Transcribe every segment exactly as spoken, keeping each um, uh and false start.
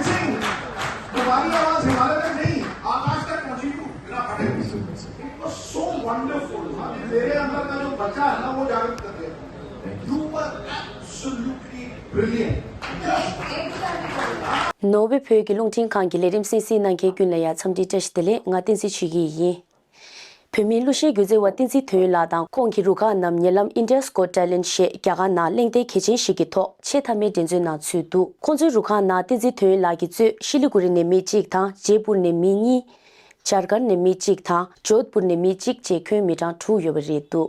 सिंह, तुम्हारी आवाज हिमालय तक नहीं, आकाश तक पहुंची थी, बिना फटे। It was so wonderful। मेरे अंदर का जो बच्चा है ना, वो जागृत कर दिया। You were absolutely brilliant। ནོར་ཝེ་བོད་ཀྱི་རླུང་འཕྲིན་ཁང་གི་ལས་རིམ་གསན་གཟིགས་གནང་མཁན་ཀུན་ལ་ཡང་འཚམས་འདྲིའི་བཀྲ་ཤིས་བདེ་ལེགས། ང་བསྟན་འཛིན་ཆོས་སྐྱིད་ཡིན། བོད་མིའི་གླུ་གཞས་སྒྱུ་རྩལ་བ་བསྟན་འཛིན་དོན་ཡོད་ལགས་དང་ཁོང་གི་རུ་ཁག་རྣམས་ཉེ་ལམ་India's Got Talent ཞེས་རྒྱ་གར་ནང་གླེང་སྟེགས་གལ་ཆེན་ཞིག་གི་ཐོག་ཆེས་མཐའ་མའི་འགྲན་རྩོད་ནང་ཚུད་འདུག་ཁོང་ཚོའི་རུ་ཁག་ནང་བསྟན་འཛིན་དོན་ཡོད་ལགས་ཀྱིས་གཙོས་ཤི་ལི་གུ་རི་ནས་མི་གཅིག་དང་ཇེ་པུར་ནས་མི་གཉིས། ཇར་ཁན་ནས་མི་གཅིག་དང་ཇོད་པུར་ནས་མི་གཅིག་བཅས་ཁྱོན་མི་གྲངས་དྲུག་ཡོད་པ་རེད་འདུག་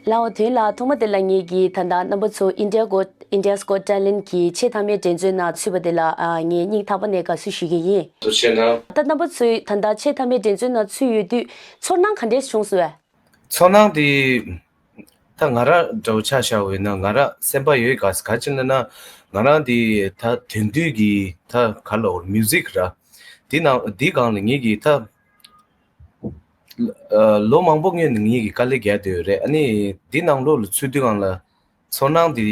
ལའོ་དོན་ལ་ཐོག་མ་དེ་ལ་ངེད་ཀྱིས་ད་ལྟ་རྣམ་པ་ཚོ་India Got India's Got Talent གྱི་ཆེས་མཐའ་མའི་འགྲན་རྩོད་ནང་ཚུད་པ་དེ་ལ་ཨ་ངས་སྙིང་ཐག་པ་ནས་དགའ་བསུ་ཞུ་གི་ཡིན། ཐུགས་རྗེ་གནང་། ད་རྣམ་པ་ཚོས་ད་ལྟ་ཆེས་མཐའ་མའི་འགྲན་རྩོད་ནང་ཚུད་ཡོད་དུས་ཚོར་སྣང་ག་འདྲས་བྱུང་སོང་བས། ཚོར་སྣང་དེ་ད་ང་རང་འདྲ་བོ་ཆ་བཞག་པ་ཡིན་ན་ང་རང་སེམས་པ་ཡོད་དགའ་ག་ཅི་ལབ་ན་ང་རང་དེ་ད་དེང་དུས་ཀྱི་ད་ག་ལབ་དགོས་རེད། མིའུ་ཟིག་ར་དེ་ནང་དེ་སྒང་ལ་ངེད་ཀྱིས་ད་ལོ་མང་པོ་སྔོན་ནས་ངེད་ཀྱིས་དཀའ་ལས་རྒྱག་བསྡད་ཡོད་རེད། ཨ་ནི་དེ་ནང་ལོགས་ལ་ཚུད་དུས་སྒང་ལ་ཚོར་སྣང་དེ་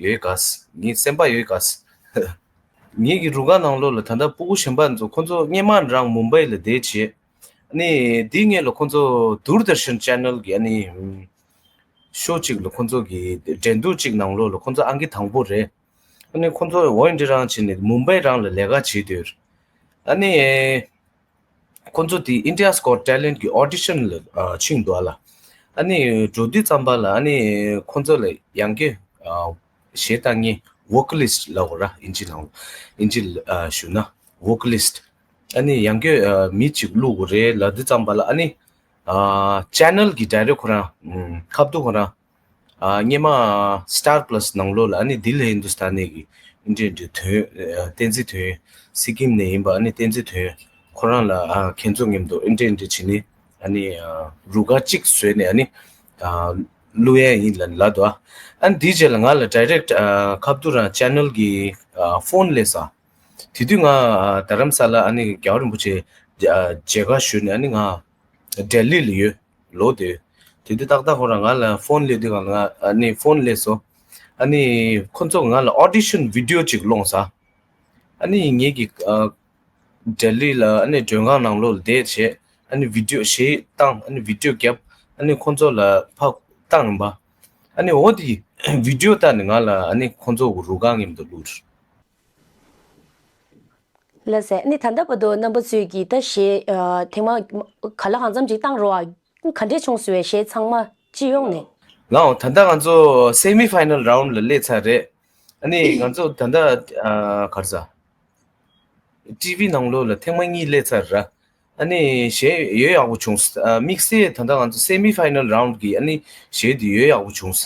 ཡོད་དགའ། ངའི་སེམས་པ་ཡོད་དགའ། ངེད་ཀྱི་རུ་ཁག་ནང་ལོགས་ལ་ད་ལྟ་སྤུ་གུ་གཞན་པ་ཚོ་ཁོ་ཚོ་སྔོན་མ་རང་མུམ་བྷའི་ལ་བསྡད་བྱས། ཨ་ནི་དེའི་སྔོན་ལ་ཁོ་ཚོ་Doordarshan Channel གི་ཨ་ནི་ཤོ་གཅིག་ལ་ཁོ་ཚོ་གི་འགྲན་བསྡུར་གཅིག་ནང་ལོགས་ལ་ཁོ་ཚོ་ཨང་ཀི་དང་པོ་རེད། ཨ་ནི་ཁོ་ཚོ་འོ་འདི་རང་བྱས་ནས་མུམ་བྷའི་རང་ལ་ལས་ཀ་བྱེད་དུས། ཨ་ནི་ཁོ་ཚོ་དེ་India's Got Talent གི་audition ལ་ཨ་ཕྱིན་འདུག་ཨ་ལ། ཨ་ནི་འགྲོ་དུས་ཙམ་པ་ལ་ཨ་ནི་ཁོ་ཚོ་ལ་ཡང་བསྐྱར་ཨ་གཞས་བཏང་མཁན་vocalist ལབ་དགོས་ར། ཨིན་ཇི་ནང་ཨིན་ཇི་ལ་ཨ་ཞུ་ན་vocalist། ཨ་ནི་ཡང་བསྐྱར་ཨ་མི་གཅིག་བླུག་དགོས་རེད་ལབ་དུས་ཙམ་པ་ལ་ཨ་ནི་ཨ་channel གི་director ཁོ་རང་ཨ་ཁ་བསྡུ་ཁོ་རང་ཨ་སྔོན་མ་Star Plus ནང་ལོགས་ལ་ཨ་ནི་Dil Hai Hindustani གི་འདི་འདྲའི་དོན་ཨ་བསྟན་འཛིན་དོན་ཡོད་སི་ཀིམ་ནས་ཡིན་པ། ཨ་ནི་བསྟན་འཛིན་དོན་ཡོད་ཁོ་རང་ལ་ཨ་ཁྱེད་ཚོ་མཉམ་དུ་འདི་འདྲའི་འདི་བྱས་ནས་ཨ་ནི་ཨ་རུ་ཁག་གཅིག་བཟོས་ནས་ཨ་ནི་ཨ་བླུག་ཡ་ཡིན་ལབ་ལབ་འདུག་ཨ་ཨ་ནི་དེའི་རྗེས་ལ་ང་ལ་direct ཨ་ཁ་བསྡུ་རང་channel གི་ཨ་phone སླེབས་སོང་། དེ་དུས་ང་ཨ་རྡ་རམ་ས་ལ་ཨ་ནི་རྒྱལ་བ་རིན་པོ་ཆེ་ཨ་མཇལ་ཁ་ཞུས་ནས་ཨ་ནི་ང་ལྡི་ལི་ལ་ཡོད། ལོ་དེ། དེ་དུས་ཏག་ཏག་ཁོ་རང་ང་ལ་ཕོན་སླེབས་དུས་ང་ལ་ཨ་ནི་ཕོན་སླེབས་སོང་། ཨ་ནི་ཁོ་ཚོ་ང་ལ་ཨོ་ཌི་ཤན་བི་ཌི་ཡོ་ཅིག་སློང་ས། ཨ་ནི་ངེད་ཀྱི་ཨ་ལྡི་ལི་ལ་ཨ་ནི་མགྲོན་ཁང་ནང་ལོགས་ལ་བསྡད་བྱས། ཨ་ནི་བི་ཌི་ཡོ་གཞས་བཏང་། ཨ་ནི་བི་ཌི་ཡོ་བརྒྱབ། ཨ་ནི་ཁོ་ཚོ་ལ་ཕར་བཏང་རིམ་པ། ཨ་ནི་འོ་དེ་བི་ཌི་ཡོ་བལྟས་ནས་ང་ལ་ཨ་ནི་ཁོ་ཚོ་གི་རུ་ཁག་མཉམ་དུ་བླུགས། ལགས་སེ། ཨ་ནི་ད་ལྟ་བར་དུ་རྣམ་པ་ཚོས་ཀྱིས་ད་གཞས་ཨ་ཐེངས་མ་ག་ལ་གང་འཚམ་ཅིག་བཏང་རོགས་ཨ། ག་འདྲས་བྱུང་སོང་བས་གཞས་ཚང་མ་སྤྱི་ཡོངས་ནས། ལགས་འོང་། ད་ལྟ་ང་ཚོ་སེ་མི་ཕའི་ནལ་རའུན་ལ་སླེབས་ཚར་རེད། ཨ་ནི་ང་ཚོ་ད་ལྟ་ཨ་ག་རེ་ཟ། ཊི་ཝི་ནང་ལོགས་ལ་ཐེངས་མ་གཉིས་སླེབས་ཚར་ར། ཨ་ནི་གཞས་ཡོད་ཡག་པོ་བྱུང་། ཨ་དམིགས་བསལ་ད་ལྟ་ང་ཚོ་སེ་མི་ཕའི་ནལ་རའུན་གི་ཨ་ནི་གཞས་འདི་ཡོད་ཡག་པོ་བྱུང་།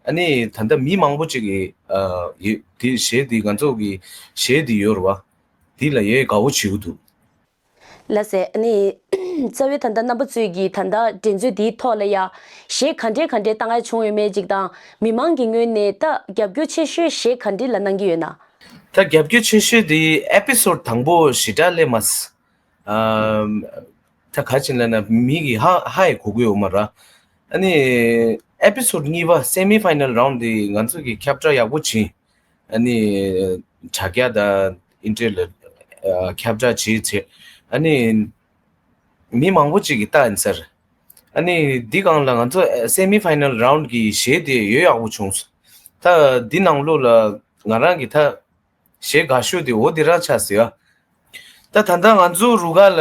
ཨ་ནི་ད་ལྟ་མི་མང་པོ་ཅིག་གིས་ཨ་ཡོད་དེ་གཞས་འདི་ང་ཚོ་གི་གཞས་འདི་ཡོད་རེད་བ། འདི་ལ་ཡོད་དགའ་བོ་བྱེད་ཀྱི་འདུག་ལགས་སེ། ཨ་ནི་རྩ་བའི་ད་ལྟ་རྣམ་པ་ཚོས་ཀྱིས་ད་ལྟ་འགྲན་རྩོད་འདིའི་ཐོག་ལ་ཡ་གཞས་ག་འདྲས་ག་འདྲས་བཏང་ཡ་བྱུང་ཡོད་མེད་ཅིག་དང་མི་མང་གི་ངོས་ནས་ད་རྒྱབ་སྐྱོར་ཆེ་ཤོས་གཞས་ག་འདྲས་ལ་གནང་གི་ཡོད་ན། ད་རྒྱབ་སྐྱོར་ཆེ་ཤོས་དེ་ཨེ་པི་སོ་ཌི་དང་པོ་ཞེ་དྲག་སླེབས་མ་སོང་། ཨམ། ད་ག་ཅི་ལབ་ན་མི་གི་ཧ་ཧ་ཡི་གོ་གི་ཡོད་མ་རེད། ཨ་ནི་ཨེ་པི་སོ་ཌི་གཉིས་པ་སེ་མི་ཕའི་ནལ་རའུན་དེ་ང་ཚོ་གི་ཁྱབ་བསྒྲགས་ཡག་པོ་བྱིན། ཨ་ནི་དྲ་རྒྱ་དང་ཨིན་ཊར་ལ་ཨ་ཁྱབ་བསྒྲགས་བྱེད་བྱེད། ཨ་ནི་མི་མང་པོ་ཅིག་གིས་ལྟ་ཡིན་ས་རེད། ཨ་ནི་འདི་སྒང་ལ་ང་ཚོ་སེ་མི་ཕའི་ནལ་རའུན་གི་གཞས་དེ་ཡོད་ཡག་པོ་བྱུང་སོང་། ད་འདི་ནང་ལོགས་ལ་ང་རང་གི་ད་གཞས་དགའ་ཤོས་དེ་འོ་དེ་རང་ཆགས་སོང་ཡ། ད་ད་ལྟ་ང་ཚོ་རུ་ཁག་ལ་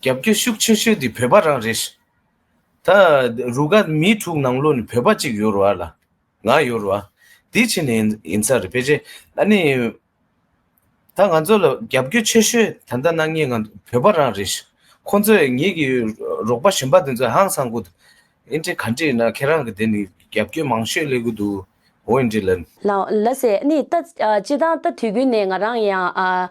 རྒྱབ་སྐྱོར་ཤུགས་ཆེ་ཤོས་དེ་བོད་པ་རང་རེད། ད་རུ་ཁག་མི་དྲུག་ནང་ལོགས་ནས་བོད་པ་གཅིག་ཡོད་རེད་བ་ལ། ང་ཡོད་རེད་བ། དེ་ཕྱིན་ནས་ཡིན་ཡིན་ས་རེད་ཕལ་ཆེར། ཨ་ནི་ད་ང་ཚོ་ལ་རྒྱབ་སྐྱོར་ཆེ་ཤོས་ད་ལྟ་གནང་མཁན་ང་བོད་པ་རང་རེད། ཁོང་ཚོས་ངེད་ཀྱི་རོགས་པ་གཞན་པ་དེ་ཚོས་ཧང་སང་གི་འདུག་ཨེ་འདྲ་ག་འདྲ་ཡིན་ན་ཁྱེད་རང་གི་དེ་ནི་རྒྱབ་སྐྱོར་མང་ཤོས་སླེབས་ཀྱི་འདུག་འོ་ཨེ་འདྲ་ལབ། ལགས་ལགས་སེ། ནི་ད་ཨ་སྤྱིར་བཏང་ད་དུས་རྒྱུན་ནས་ང་རང་ཡང་ཨ་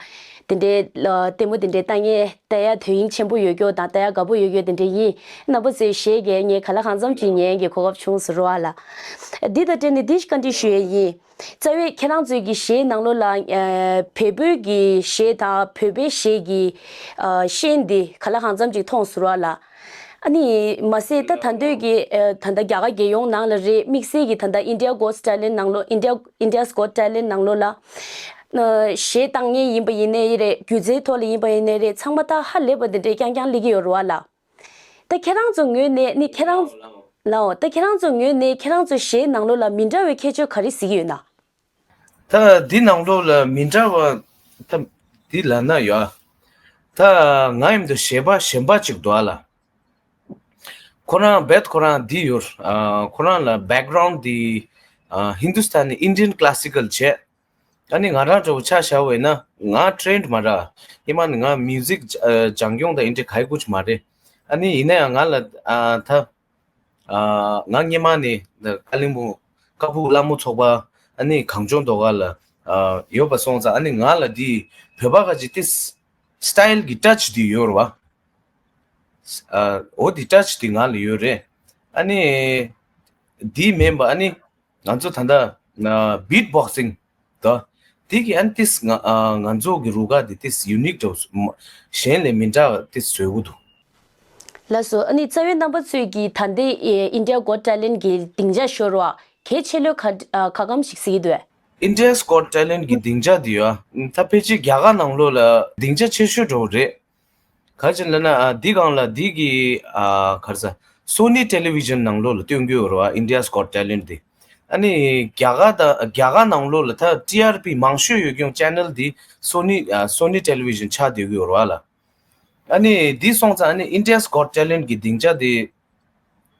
དེ་འདྲའི་ལ་ལྟད་མོ་དེ་འདྲའི་ལྟ་མཁན་ལྟ་ཡ་དོ་དབྱིངས་ཆེན་པོ་ཡོད་རྒྱུ་དང་ལྟ་ཡ་དགའ་པོ་ཡོད་རྒྱུ་དེ་འདྲ་ཡིན། རྣམ་པ་ཚོའི་གཞས་གས་ངས་ག་ལ་གང་འཚམ་ཅིག་ཉན་གྱི་གོ་སྐབས་བྱུང་ཟེར་བ་ལ། འདི་དང་འབྲེལ་ནས་འདི་ཞིག་བཀའ་འདྲི་ཞུ་ཡས་ཡིན། རྩ་བའི་ཁྱེད་རང་ཚོའི་གི་གཞས་ནང་ལོགས་ལ་ཨ་བལ་པོའི་གི་གཞས་དང་བོད་པའི་གཞས་ཀྱི་ཨ་ཤན་འདི་ག་ལ་གང་འཚམ་ཅིག་མཐོང་ཟེར་བ་ལ། ཨ་ནི་མ་ཟད་ད་ད་འདོད་ཀྱི་ཨ་ད་ལྟ་རྒྱ་གར་རྒྱལ་ཡོངས་ནང་ལ་རེད། དམིགས་བསལ་གྱི་ད་ལྟ་India Got Talent ནང་ལོགས་India India's Got Talent ནང་ལོགས་ལ་ཨ་གཞས་བཏང་མཁན་ཡིན་པ་ཡིན་ནའི་རེད། སྒྱུ་རྩལ་ཐོག་ལ་ཡིན་པ་ཡིན་ནའི་རེད། ཚང་མ་ད་ཧ་ལས་པ་འདི་འདྲའི་རྐྱང་རྐྱང་སླེབས་ཀྱི་ཡོད་རེད་བ་ལ། ད་ཁྱེད་རང་ཚོ་ངོས་ནས་ནི་ཁྱེད་རང་ལའོ་ད་ཁྱེད་རང་ཚོ་ངོས་ནས་ཁྱེད་རང་ཚོ་གཞས་ནང་ལོགས་ལ་མི་འདྲ་བའི་ཁྱད་ཆོས་ག་རེ་གཟིགས་ཀྱི་ཡོད་ན། ད་འདི་ནང་ལོགས་ལ་མི་འདྲ་བ་ད་འདི་ལབ་ན་ཡོད། ད་ང་ཡིན་དུས་གཞས་པ་གཞན་པ་ཅིག་འདུག་ཨ་ལ། ཁོ་རང་རྦད་ཁོ་རང་འདི་ཡོད། ཨ་ཁོ་རང་ལ་background འདི་ཨ་Hindustani Indian classical བྱས། ཨ་ནི་ང་རང་འདྲ་བོ་ཆ་བཞག་པ་ཡིན་ན་ང་trained མ་རེད། སྔོན་མ་ནས་ང་music སྦྱང་སྦྱོང་དང་ཨེ་འདྲ་ག་ཡི་ཀུ་ཅི་མ་རེད། ཨ་ནི་ཡིན་ན་ཡང་ང་ལ་ཨ་ད་ཨ་ང་སྔོན་མ་ནས་ད་ཀ་ལིང་པོང་ཀ་ཕུག་ལྷ་མོ་ཚོགས་པ་ཨ་ནི་གངས་ལྗོངས་ཟློས་གར་ལ་ཨ་ཡོད་པ་སོང་ཙང་ཨ་ནི་ང་ལ་འདི་བོད་པ་ག་ཅིག་ཏིས་style གི་touch འདི་ཡོད་རེད་བ། ཨ་འོ་འདི་touch འདི་ང་ལ་ཡོད་རེད། ཨ་ནི་འདི་མིན་པ་ཨ་ནི་ང་ཚོ་ད་ལྟ་ན་beat boxing ད་དེ་གི་ཨན་ཏིས་ང་ཨ་ང་ཚོ་གི་རུ་ཁག་དེ་ཏིས་unique འདྲ་བོ་གཞན་ལས་མི་འདྲ་ཏིས་བཟོས་གི་འདུག་ལགས་སོ། ཨ་ནི་རྩ་བའི་རྣམ་པ་ཚོས་ཀྱི་ད་ལྟའི་ཨེ་India Got Talent གི་སྡིངས་ཆ་ཤོར་བ་གལ་ཆེ་ལོས་ག་ཨ་ག་གམ་ཞིག་གཟིགས་ཀྱི་འདུག India's Got Talent གི་སྡིངས་ཆ་དེ་ཡོད་ཨ། ད་ཕལ་ཆེར་རྒྱ་གར་ནང་ལོགས་ལ་སྡིངས་ཆ་ཆེ་ཤོས་འདྲ་བོ་རེད། ག་ཅི་ལབ་ན་ཨ་འདི་སྒང་ལ་འདི་གི་ཨ་ག་རེ་ཟ་Sony Television ནང་ལོགས་ལ་སྟོན་གྱི་ཡོད་རེད་བ། India's Got Talent དེ། ཨ་ནི་རྒྱ་གར་དང་རྒྱ་གར་ནང་ལོགས་ལ་ད་ཊི་ཨར་པི་མང་ཤོས་ཡོད་མཁན་channel དེ་Sony ཨ་Sony Television ཆགས་བསྡད་ཀྱི་ཡོད་རེད་བ་ལ། ཨ་ནི་འདི་སོང་ཙང་ཨ་ནི་India's Got Talent གི་སྡིངས་ཆ་དེ་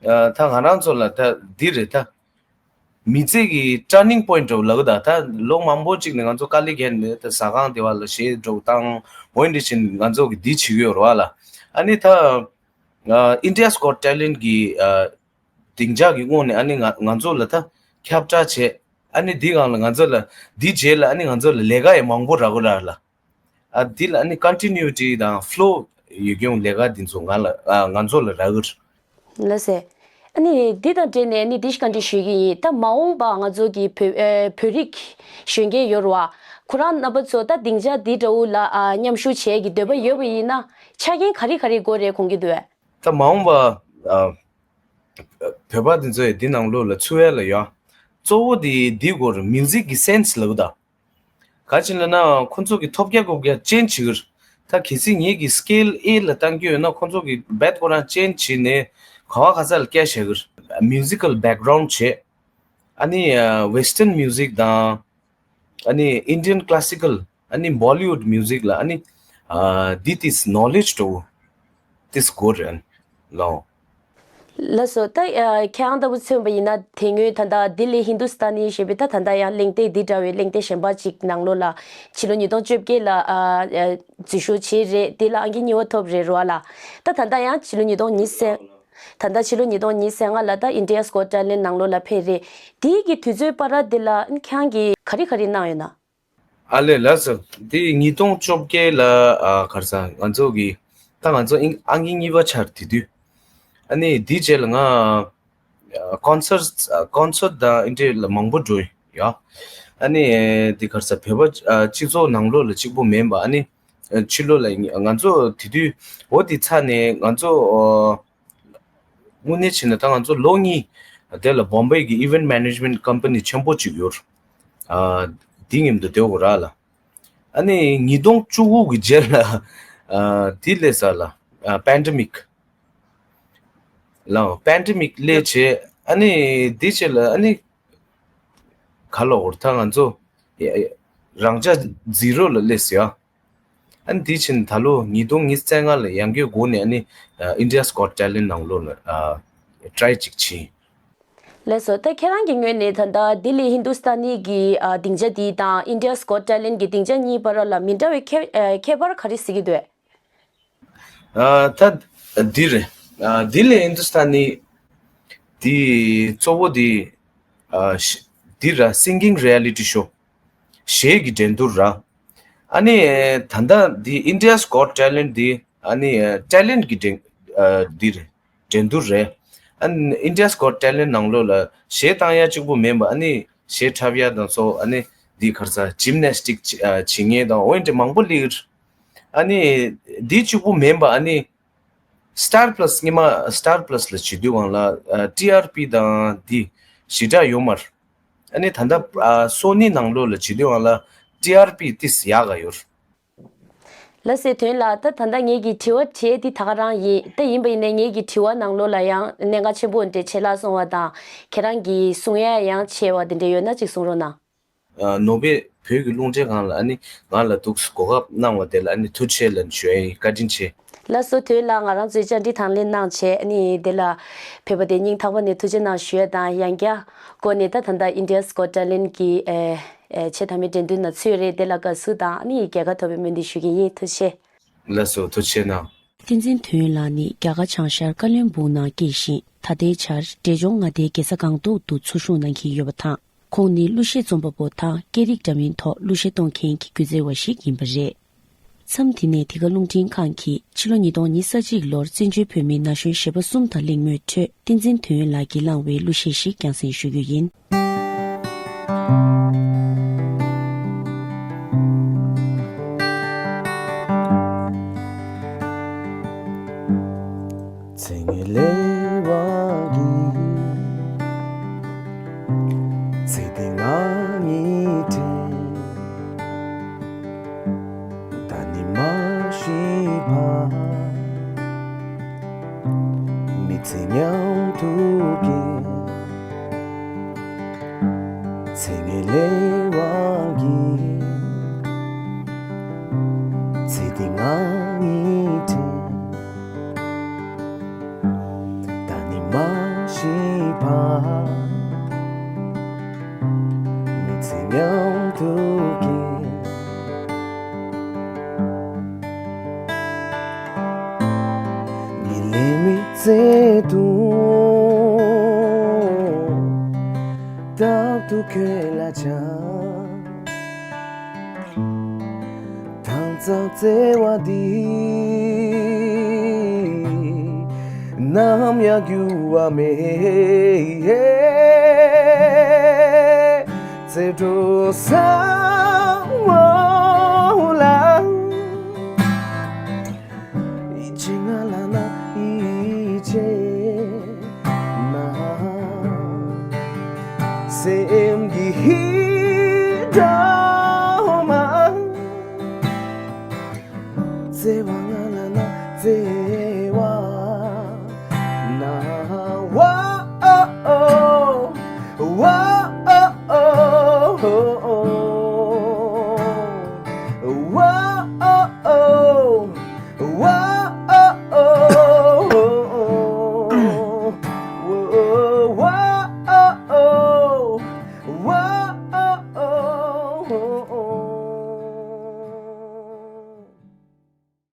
ཨ་ད་ང་རང་ཚོ་ལ་ད་འདི་རེད་ད། མི་ཚེ་གི་turning point འདྲ་བོ་ལབ་གི་ད། ད་ལོ་མང་པོ་ཅིག་ནས་ང་ཚོ་དཀའ་ལས་བརྒྱབ་ནས་ད་ཟ་ཁང་དེ་བ་ལ་གཞས་འདྲ་བོ་བཏང་འོ་འདི་བྱས་ནས་ང་ཚོ་གི་འདི་བྱེད་ཀྱི་ཡོད་རེད་བ་ལ། ཨ་ནི་ད་ཨ་India's Got Talent གི་ཨ་སྡིངས་ཆ་གི་དབང་ནས་ཨ་ནི་ང་ང་ཚོ་ལ་ད་ཁྱབ་བསྒྲགས་བྱས། ཨ་ནི་འདི་སྒང་ལ་ང་ཚོ་ལ་འདི་རྗེས་ལ་ཨ་ནི་ང་ཚོ་ལ་ལས་ཀ་ཡང་མང་པོ་རག་གི་རེད་ལ། ཨ་འདི་ལ་ཨ་ནི་continuity དང་flow ཡོད་རྒྱུ་ལས་ཀ་འདི་ཚོ་ང་ལ་ཨ་ང་ཚོ་ལ་རག་གི་རེད། ལགས་སེ། ཨ་ནི་འདི་དང་འབྲེལ་ནས་ཨ་ནི་འདི་ཞིག་བཀའ་འདྲི་ཞུ་གི་ཡིན། ད་མ་འོངས་པ་ང་ཚོ་གི་བོད་ཨེ་བོད་རིགས་གཞོན་སྐྱེས་ཡོད་རེད་བ། ཁོ་རང་རྣམ་པ་ཚོ་ད་སྡིངས་ཆ་འདི་འདྲ་བོ་ལ་ཨ་མཉམ་ཞུགས་བྱེད་ཀྱི་འདོད་པ་ཡོད་པ་ཡིན་ན་ཆ་རྐྱེན་ག་རེ་ག་རེ་དགོས་རེད་དགོངས་ཀྱི་འདུག་ད་མ་འོངས་པ་ཨ་བོད་པ་འདི་ཚོ་ཡི་འདི་ནང་ལོགས་ལ་ཚུད་ཡ་ལ་ཡོད། གཙོ་བོ་འདི་འདི་དགོས་རེད། music གི་sense ལབ་ད། ག་ཅི་ལབ་ན་ཁོ་ཚོ་གི་ཐོབ་རྒྱ་གོ་རྒྱ་ཅན་བྱེད་ཀྱི་རེད། ད་གལ་སྲིད་ངེད་ཀྱི་scale A ལ་བཏང་རྒྱུ་ཡོད་ན་ཁོ་ཚོ་གི་རྦད་ཁོ་རང་ཅན་བྱེད་ནས་ག་བ་ག་ས་ལ་སྐད་བཤད་ཀྱི་རེད། musical background བྱེད། ཨ་ནི་ཨ་western music དང་ཨ་ནི་Indian classical ཨ་ནི་Bollywood music ལ་ཨ་ནི་ཨ་འདི་ཏིས་knowledge འདྲ་བོ་ཏིས་དགོས་རེད་ལོ། ལགས་སོ། ད་ཨ་ཁྱེད་རང་ལྟ་བུ་མཚོན་པ་ཡིན་ན་དེ་སྔོན་ད་ལྟ་ལྡི་ལི་ཧིན་དུ་སྟ་ནི་ཞེས་པའི་ད་ད་ལྟ་ཡང་གླེང་སྟེགས་འདི་འདྲ་བའི་གླེང་སྟེགས་གཞན་པ་ཅིག་ནང་ལོགས་ལ་ཕྱི་ལོ་ཉིས་སྟོང་བཅོ་བརྒྱད་ལ་ཨ་ཨ་འཛུལ་ཞུགས་བྱས་རེད། དེ་ལ་ཨང་ཀི་གཉིས་པ་ཐོབ་རེད་རོ་ཨ་ལ། ད་ད་ལྟ་ཡང་ཕྱི་ལོ་ཉིས་སྟོང་ཉི་ཤུ་ད་ལྟ་ཕྱི་ལོ་ཉིས་སྟོང་ཉི་ཤུ་རྩ་ལྔ་ལ་ད་India's Got Talent ནང་ལོགས་ལ་ཕེབས་རེད། དེའི་གི་དུས་ཚོད་བར་དེ་ལ་ཁྱེད་རང་གིས་ག་རེ་ག་རེ་གནང་ཡོད་ན། ཨ་ལས་ལགས་སོ། འདི་ཉིས་སྟོང་བཅོ་བརྒྱད་ལ་ཨ་ག་རེ་ཟ་ང་ཚོ་གི་ད་ང་ཚོ་ཨིན་ཨང་ཀི་གཉིས་པ་ཆགས་དེ་དུས། ཨ་ནི་འདི་རྗེས་ལ་ང་ཨ་concert ཨ་concert དང་ཨེ་འདྲ་ལ་མང་པོ་འགྲོ་ཡོད། ཨ་ནི་འདི་ག་རེ་ཟ་བོད་པ་ཨ་སྤྱི་ཚོགས་ནང་ལོགས་ལ་གཅིག་པོ་མིན་པ་ཨ་ནི་ཨ་ཕྱི་ལོགས་ལ་ང་ཚོ་དེ་དུས་འོ་དེ་ཚར་ནས་ང་ཚོ་ཨ། དངོས་གནས་བྱས་ན་ད་ང་ཚོ་ལོ་གཉིས་དེ་ལ་བོམ་བེ་གི་event management company ཆེན་པོ་གཅིག་ཡོད། ཨ་འདི་མཉམ་དུ་སྡོད་དགོས་ར་ལ། ཨ་ནི་ཉིས་སྟོང་བཅུ་དགུ་གི་རྗེས་ལ་ཨ་འདི་སླེབས་ས་ལ་ཨ་pandemic ལ་pandemic སླེབས་བྱས་ཨ་ནི་འདི་བྱས་ལ་ཨ་ནི་ག་ལ་འོར་ད་ང་ཚོ་རང་ཅག་zero ལ་སླེབས་ཡ། ཨ་ནི་དེ་ཕྱིན་ད་ལོ་ཉིས་སྟོང་ཉི་ཤུ་རྩ་ལྔ་ལ་ཡང་བསྐྱར་སྒོ་ནས་ཨ་ནི་India's Got Talent ནང་ལོགས་ལ་try ཅིག་བྱས། ལགས་སོ། ད་ཁྱེད་རང་གི་ངོས་ནས་ད་ལྟ་ལྡི་ལི་ཧིན་དུ་སྟ་ནི་གི་སྡིངས་ཆ་འདི་དང་India's Got Talent གི་སྡིངས་ཆ་གཉིས་བར་ལ་མི་འདྲ་བའི་ཁྱད་ཁྱད་པར་ག་རེ་གཟིགས་ཀྱི་འདུག་ཨ་ད་འདི་རེད། ཨ་འདི་ལས་ཧིན་དུ་སྟན་ནི་འདི་གཙོ་བོ་འདི་ཨ་ཤ་འདི་ར་སིང་གིང་རི་ཡ་ལི་ཊི་ཤོ། གཞས་ཀྱི་འགྲན་བསྡུར་ར། ཨ་ནི་ད་ལྟ་འདི་India's Got Talent འདི་ཨ་ནི་ཨ་ཊེ་ལེན་ཊི་གི་འགྲན་ཨ་འདི་རེད། འགྲན་བསྡུར་རེད། ཨ་ནི་India's Got Talent ནང་ལོགས་ལ་གཞས་བཏང་ཡ་གཅིག་པུ་མིན་པ། ཨ་ནི་གཞས་འཁྲབ་ཡ་དང་སོགས། ཨ་ནི་འདི་ག་རེ་ཟ་ཇིམ་ནེ་སི་ཊིག་བྱེད་ཨ་བྱེད་མཁན་དང་འོ་འདྲ་མང་པོ་སླེབས་ཡོད། ཨ་ནི་འདི་གཅིག་པུ་མིན་པ། ཨ་ནི་Star Plus སྔོན་མ་Star Plus ལ་བྱེད་དུས་སྒང་ལ་ཨ་ཊི་ཨར་པི་དང་འདི་ཞེ་དྲག་ཡོད་མ་རེད། ཨ་ནི་ད་ལྟ་ཨ་སོ་ནི་ནང་ལོགས་ལ་བྱེད་དུས་སྒང་ལ་ཊི་ཨར་པི་ཏིས་ཡག་ག་ཡོད། ལགས་སོ། དོན་ལ་ད་ད་ལྟ་ངེད་ཀྱི་དྲི་བ་དྲིས་འདི་ད་ག་རང་ཡིན། ད་ཡིན་པ་ཡིན་ནའི་ངེད་ཀྱི་དྲི་བ་ནང་ལོགས་ལ་ཡང་གནད་འགག་ཆེན་པོ་འདྲ་ཆེ་ལ་སོང་བ་དང་། ཁྱེད་རང་གིས་གསུང་ཡ་ཡང་ཆེ་བ་དེ་འདྲ་ཡོད་ན་ཅིག་གསུང་རོགས་གནང་། ཨ་ནོ་བེ་བོད་ཀྱི་རླུང་འཕྲིན་ཁང་ལ་ཨ་ནི་ང་ལ་འདུག་གོ་སྐབས་གནང་བ་དེ་ལ་ཨ་ནི་ཐུགས་རྗེ་ཆེ་ལབ་ཞུ་ཡ་ཡིན། བཀའ་དྲིན་ཆེ། ལགས་སོ། དོན་ལ་ང་རང་ཚོའི་བཅར་འདྲི་དང་ལེན་གནང་བྱས་ཨ་ནི་དེ་ལ་ཕེབས་པ་དེ་སྙིང་ཐག་པ་ནས་ཐུགས་རྗེ་གནང་ཞུ་ཡ་དང་། ཡང་བསྐྱར་སྒོ་ནས་ད་ད་ལྟ་India's Got Talent གི་ཨེ་ཨེ་ཆེས་མཐའ་མའི་འགྲན་བསྡུར་ནང་ཚུད་རེད། དེ་ལ་དགའ་བསུ་དང་ཨ་ནི་རྒྱལ་ཁ་ཐོབ་པའི་སྨོན་འདུན་ཞུ་གི་ཡིན། ཐུགས་རྗེ་ཆེ། ལགས་སོ། ཐུགས་རྗེ་གནང་། བསྟན་འཛིན་དོན་ལགས་ནི་རྒྱ་གར་བྱང་ཤར་ཀ་ལོན་སྦུག་ནང་སྐྱེས་ཤིང་། ད་ལྟའི་ཆར་འབྲས་ལྗོངས་མངའ་སྡེའི་རྒྱལ་ས་སྒང་ཏོག་ཏུ་འཚོ་བཞུགས་གནང་གི་ཡོད་པ་དང་། ཁོང་ནི་གླུ་གཞས་རྩོམ་པ་པོ་དང་སྐད་རིགས་འདྲ་མིན་ཐོག་གླུ་གཞས་གཏོང་མཁན་གྱི་སྒྱུ་རྩལ་བ་ཞིག་ཡིན་པ་རེད། མཚམས་འདི་ནས་འདི་ག་རླུང་འཕྲིན་ཁང་གིས་ཕྱི་ལོ་ཉིས་སྟོང་ཉི་ཤུ་རྩ་གཅིག་ལོར་བཙན་བྱོལ་བོད་མིའི་ན་གཞོན་གཞས་པ་གསུམ་དང་གླེང་མོལ་ཁྲོད་བསྟན་འཛིན་དོན་ལགས་ཀྱིས་བླངས་བའི་གླུ་གཞས་ཤིག་རྒྱང་སྲིང་ཞུ་རྒྱུ་ཡིན།